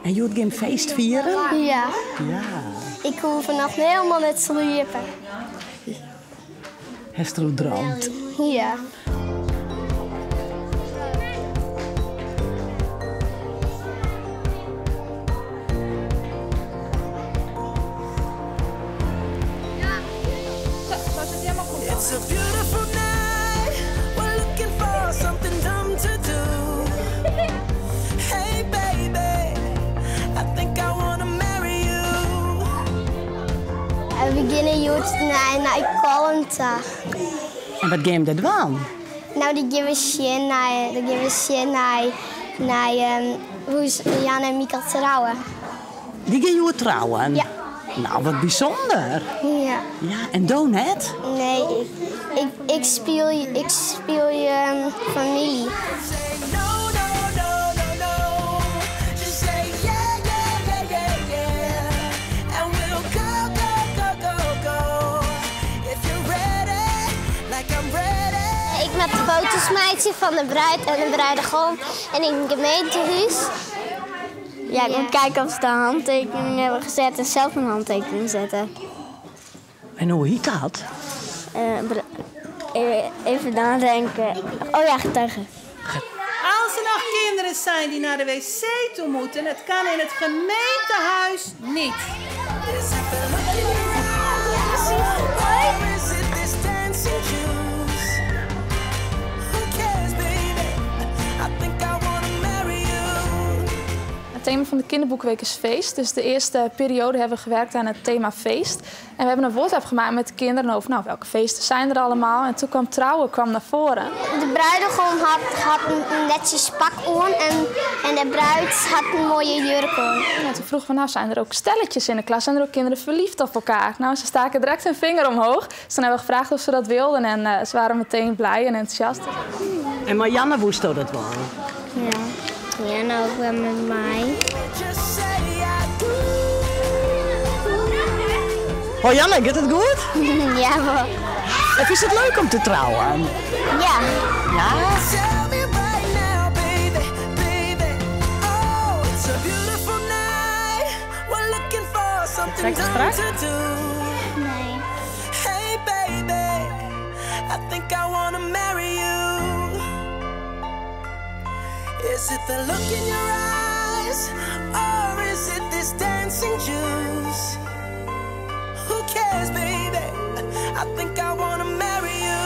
En hjoed gean feest fieren? Ja. Ja. Ik koe fannacht hielendal net sliepe. Hast deroer dreamd? Ja. It's a beautiful night. We're looking for something dumb to do. Hey baby, I think I wanna marry you. En we geane hjoed nei Kollum ta. En wat gean jim dêr dwaan? No, dy gean we sjen nei, dy gean we sjen nei, nei hoe Jan en Michael trouwe. Dy gean hjoed trouwen? Ja. No, wat bysûnder. Ja. Ja, en do net? Nee, ik spylje famylje. Say no, no, no, no, no. Just say yeah, yeah, yeah, yeah, yeah. And we'll go, go, go, go, go. If you're ready, like I'm ready. Ik moat foto's meitsje fan de bruid en de bruidegom en yn it gemeentehûs. Ja, ik moat kinne oft se de hantekening hawwe set en sels in hantekening sette. En hoe hjit dat? Even neitinke. Oh ja, getuige. Als er nog kinderen zijn die naar de wc toe moeten, het kan in het gemeentehuis niet. Is it the look in your eyes? Or is it this dancing juice? Who cares, baby? I think I wanna marry you. Het thema van de kinderboekenweek is feest. Dus de eerste periode hebben we gewerkt aan het thema feest. En we hebben een woordapp gemaakt met de kinderen over welke feesten zijn er allemaal. En toen kwam trouwen naar voren. De bruidegom had een netjes pak aan en de bruid had een mooie jurk aan. En toen vroegen we, zijn er ook stelletjes in de klas? Zijn er ook kinderen verliefd op elkaar? Ze staken direct hun vinger omhoog. Dus toen hebben we gevraagd of ze dat wilden en ze waren meteen blij en enthousiast. En Marianne wist dat wel? Ja. Ja, nou ook wel met mij. Hoi Janne, gaat het goed? Ja, hoor. En is het leuk om te trouwen? Ja. Ja? Tell me right now, baby, baby. Oh, it's a beautiful night. We're looking for something Trek dumb strak? to do. Nee. Hey baby, I think I wanna marry you. Is it the look in your eyes, or is it this dancing juice? Who cares, baby? I think I wanna marry you.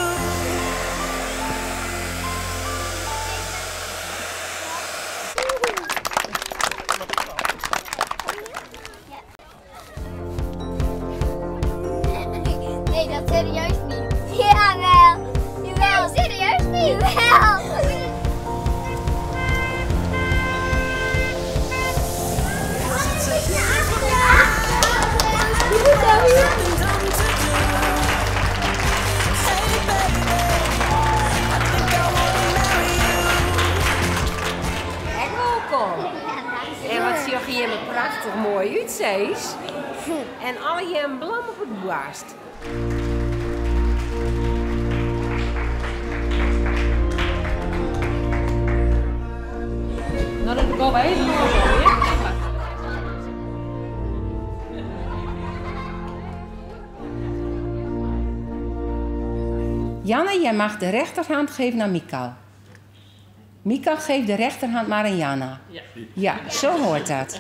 Nee, dat serieus niet. Jawel. Jawel. Nee, serieus niet. Jawel. En welkom. En wat zie je er prachtig mooi uit, Cees. En alle je een blom op het borst. Nou, dat gaan we even nog wel, hè? Janne, jij mag de rechterhand geven aan Mikal. Mikal geeft de rechterhand maar aan Janna. Ja. Ja, zo hoort dat.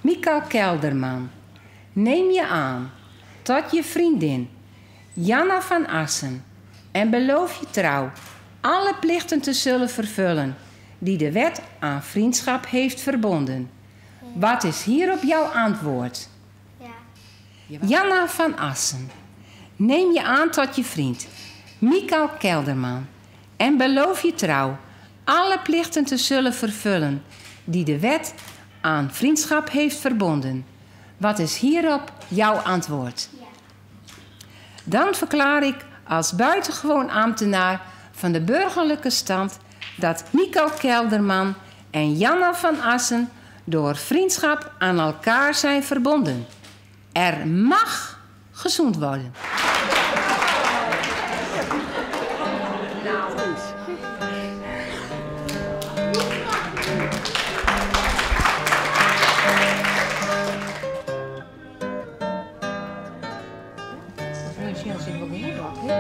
Mikal Kelderman, neem je aan tot je vriendin Janna van Assen en beloof je trouw alle plichten te zullen vervullen die de wet aan vriendschap heeft verbonden. Wat is hierop jouw antwoord? Ja. Janna van Assen, neem je aan tot je vriend Mikal Kelderman en beloof je trouw alle plichten te zullen vervullen die de wet aan vriendschap heeft verbonden. Wat is hierop jouw antwoord? Ja. Dan verklaar ik als buitengewoon ambtenaar van de burgerlijke stand dat Mikal Kelderman en Janna van Assen door vriendschap aan elkaar zijn verbonden. Er mag gezoend worden. Sjen oft se it wol goed docht, hè?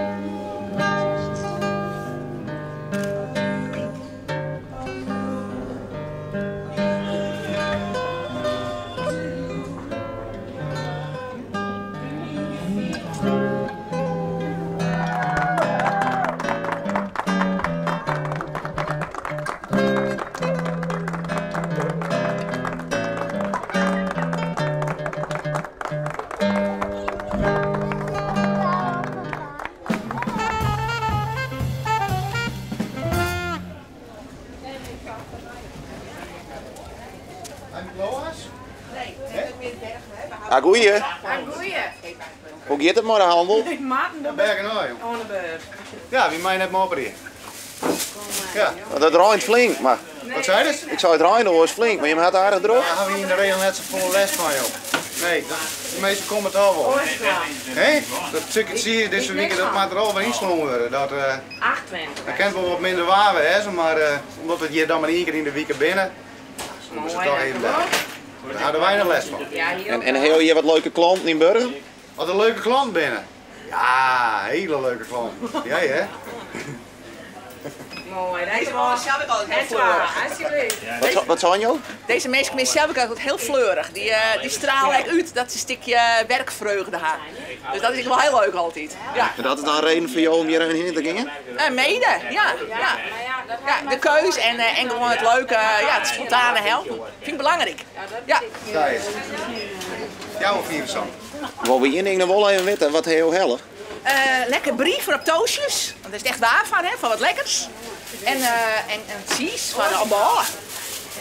Ah, goeie. Hoe giet it mei de handel? Ja, wy meie net mopperje. Ja. Dat reint flink, mar. Wat seidest? Ik sei it reint oars flink, mar jimme ha it aardich drok. Dêr ha wy yn de regel net safolle lêst fan, joh. Nee, de minsken komme toch wol. Hè? Dat stikje tsiis dizze wike, dat moat der al wer ynslein wurde. Dat, dat kin wol wat minder waar wêze, mar omdat it hjir dan mar ien kear yn de wike binne, komme se toch even del. Dêr ha der weinich lêst fan. En ha jo hjir wat leuke klanten yn Burgum? As der leuke klanten binne? Ja, hele leuke klanten. Ja, hear. Moai, deze man is zelf ook altijd heel fleurig. Wat seinen jo? Deze minsken binne zelf ook altijd heel fleurig. Dy, dy strale ek út dat se in stikje werkfreugde ha. Dus dat is ek wol hiel leuk altyd. Ja. En dat is dan reden foar jo om hjir even hinne te gean? Mede, ja. Ja. Ja, de keus en gewoan it leuke, ja, it spontane helpen. Fyn ik belangryk. Ja. Sa is it. Fjouwer 75. Wol wy ien ding noch wol even witte, wat ha jo helle? Lekker brie foar op toastjes, want dêr is it echt waar foar, hè, foar wat lekkers. En, en tsiis foar op bôle.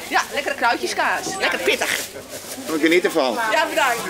Ja, lekkere kruidjeskaas. Lekker pittich. Geniet ervan. Ja, bedankt.